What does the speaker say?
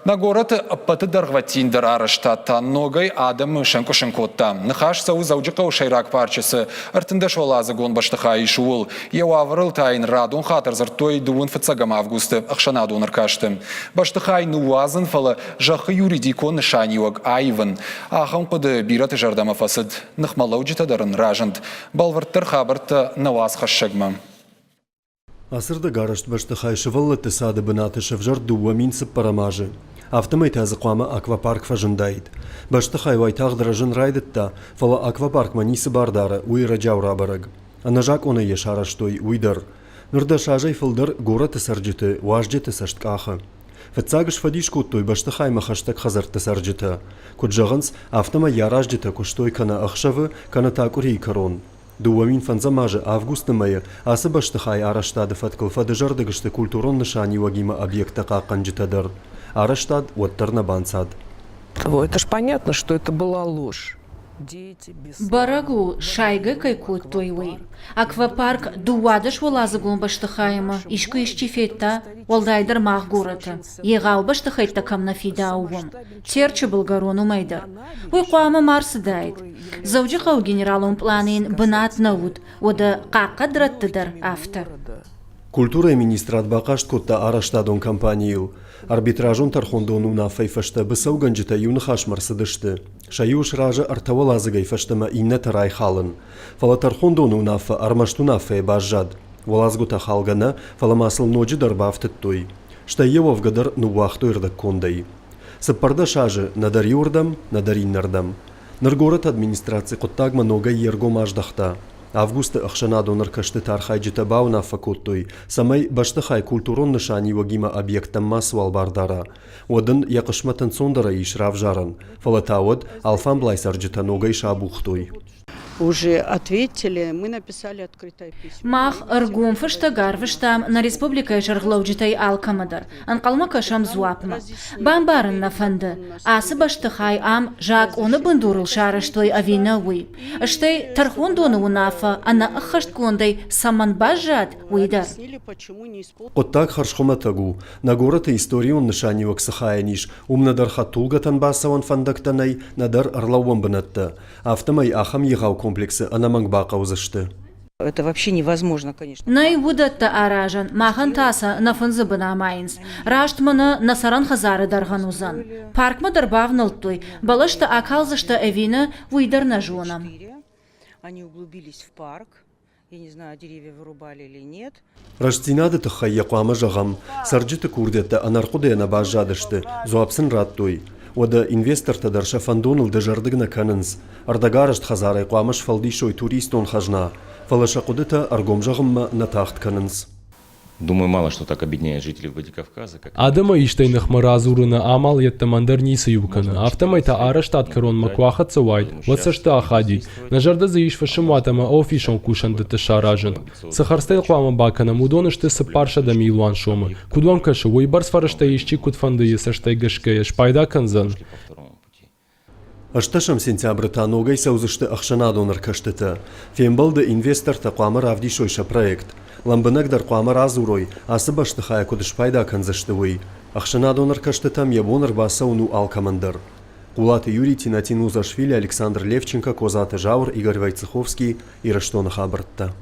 Нӕ горӕты ӕппӕты дӕргъвӕтиндӕр арӕзтад та ногӕй адӕмы сӕнкъуысын кодта. Ныхас цӕуы Дзӕуджыхъӕуы сӕйраг парчы цы ӕртындӕсуӕладзыгон бӕстыхай ис, ууыл. Йӕ уавӕрыл та йын радон хатт ӕрдзырдтой дыууын фыццӕгӕм августы ӕхсӕнадон ӕркасты. Бӕстыхай ныууадзын, фӕлӕ зӕххы юридикон нысаниуӕг аивын. Ахӕм хъуыды бирӕты зӕрдӕмӕ фӕцыд. Ныхмӕлӕуджытӕ дӕр ын разынд. Бӕлвырддӕр хабӕрттӕ нӕ уацхӕссӕгмӕ. Ацырдӕг арӕзт бӕстыхай сывӕллӕтты цады бынаты сӕвзӕрд 2004 азы. Афтӕмӕй та дзы хъуамӕ аквапарк фӕзындаид. Бӕстыхай уайтагъд рӕзын райдыдта, фӕлӕ аквапаркмӕ ницы бар дары, уый ӕрӕджиау рабӕрӕг. Ӕнӕзакъонӕй йӕ сарӕзтой, уый дӕр. Ныр дӕс азӕй фылдӕр горӕты цӕрджыты, уазджыты цӕст къахы. Фыццаг сфӕдис кодтой бӕстыхаймӕ хӕстӕг хӕдзӕртты цӕрджытӕ. Куыд зӕгъынц, афтӕмӕй йӕ аразджытӕ куыстой кӕнӕ ӕхсӕвы, кӕнӕ та къуырийы кӕрон. 2005 азы августы мӕйы ацы бӕстыхайы арӕзтады фӕткыл фӕдызӕрдыг сты культурон нысаниуӕгимӕ объекттӕ хъахъхъӕнджытӕ дӕр. Арӕзтад уӕддӕр нӕ банцад. Это ж понятно, что это была ложь. Бӕрӕг у, сайгӕ кӕй кодтой, уый. Аквапарк дыууадӕсуӕладзыгон бӕстыхаймӕ искуы исчи федта, уӕлдайдӕр мах горӕты, егъау бӕстыхӕйттӕ кӕм нӕ фидауы, уым. Терчы былгӕрон уымӕй дӕр. Уый хъуамӕ ма рцыдаид. Дзӕуджыхъӕуы генералон пъланы йын бынат нӕ уыд, уӕдӕ хъахъхъӕдрӕтты дӕр афтӕ. Культурӕйы министрад бахъаст кодта арӕзтадон компанийыл. Арбитражон тӕрхондоны уынаффӕйы фӕстӕ быцӕугӕнджытӕ иу ныхасмӕ рцыдысты. Сӕ иу сразы ӕртӕуӕладзыгӕй фӕстӕмӕ иннӕтӕ райхалын. Фӕлӕ тӕрхондоны уынаффӕ ӕрмӕст уынаффӕйӕ баззад. Уӕладзгуытӕ халгӕ нӕ, фӕлӕ ма сыл ноджыдӕр бафтыдтой. Стӕй йӕ уӕвгӕ дӕр ныууагътой ӕрдӕгкондӕй. 14 азы нӕдӕр иуырдӕм, нӕдӕр иннӕрдӕм. Ныр горӕты администраци хъуыддагмӕ ногӕй йе ргом аздӕхта. Августы ӕхсӕнадон ӕркастыты архайджытӕ бауынаффӕ кодтой, цӕмӕй бӕстыхай культурон нысаниуӕгимӕ объекттӕм мацыуал бар дара. Уӕд ын йӕ хъысмӕт ӕнцондӕрӕй ис равзарӕн, фӕлӕ та уӕд алфамблай цӕрджытӕ ногӕй сабухтой. Уже ответили, мы написали открытое письмо. Мах ӕргом фыстӕг арвыстам нӕ республикӕйы сӕргълӕуджытӕй алкӕмӕ дӕр. Ӕнхъӕлмӕ кӕсӕм дзуапмӕ. Бамбарын нӕ фӕнды, ацы бӕстыхай ам закъоны бындурыл сарӕзтой ӕви нӕ, уый. Стӕй тӕрхондоны уынаффӕ ӕнӕӕххӕстгондӕй цӕмӕн баззад, уый дӕр. Хъуыддаг хӕрзхуымӕтӕг у. Нӕ горӕты историон нысаниуӕг цы хайӕн ис, уым нӕдӕр хӕдтулгӕтӕн бацӕуӕн фӕндӕгтӕ нӕй, нӕдӕр ӕрлӕууӕн бынӕттӕ. Афтӕмӕй ахӕм егъау комплексы ӕнӕмӕнг бахъӕудзысты. Это вообще невозможно, конечно. Нӕй уыдӕттӕ аразӕн, махӕн та сӕ нӕ фындзы бын амайынц. Раст мӕнӕ нӕ цӕрӕн хӕдзары дӕргъӕн уыдзӕн. Паркмӕ дӕр бавнӕлдтой, бӕлӕстӕ акалдзысты ӕви нӕ, уый дӕр нӕ зонӕм. Они углубились в парк. Я не знаю, деревья вырубали или нет. Рӕстдзинады тыххӕй йӕ хъуамӕ зӕгъӕм, цӕрджыты курдиӕттӕ ӕнӕрхъуыдыйӕ нӕ баззадысты, дзуапп сын радтой. Уӕдӕ инвестортӕ дӕр сӕ фӕндоныл дызӕрдыг нӕ кӕнынц. Ӕрдӕгарӕзт хӕдзарӕй хъуамӕ сфӕлдисой туристон хӕзна, фӕлӕ сӕ хъуыдытӕ ӕргом зӕгъынмӕ нӕ тагъд кӕнынц. Думаю, мало что так объединяет жителей Владикавказа, как Адӕмӕй истӕй ныхмӕ радзурыны амал йеддӕмӕ ӕндӕр ницы иу кӕны. Афтӕмӕй та арӕзтад кӕронмӕ куы ахӕццӕ уаид, уӕд цӕсты ахадид. Нӕ зӕрдӕ дзы ис фысымуат ӕмӕ офисон кусӕндӕтты саразын. Цы хӕрдзтӕ йыл хъуамӕ бакӕнӕм, уыдон сты 400 милуан сомы. Куыд уӕм кӕсы, уыйбӕрц фӕрӕзтӕй исчи куыдфӕндыйы цӕстӕй гӕсгӕйӕ спайда кӕндзӕн? Ӕстӕсӕм сентябры та ногӕй цӕудзысты ӕхсӕнадон ӕркастытӕ. Фембӕлды инвестортӕ хъуамӕ равдисой сӕ проект. Лӕмбынӕгдӕр хъуамӕ радзурой, ацы бӕстыхайӕ куыд спайда кӕндзысты, уый. Ӕхсӕнадон ӕркастытӕм йӕ бон ӕрбацӕуын у алкӕмӕн дӕр. Хъулаты Юрий, Тинатин Лузашвили, Александр Левченко, Козаты Зауыр, Игорь Войцеховский, Ирыстоны хабӕрттӕ.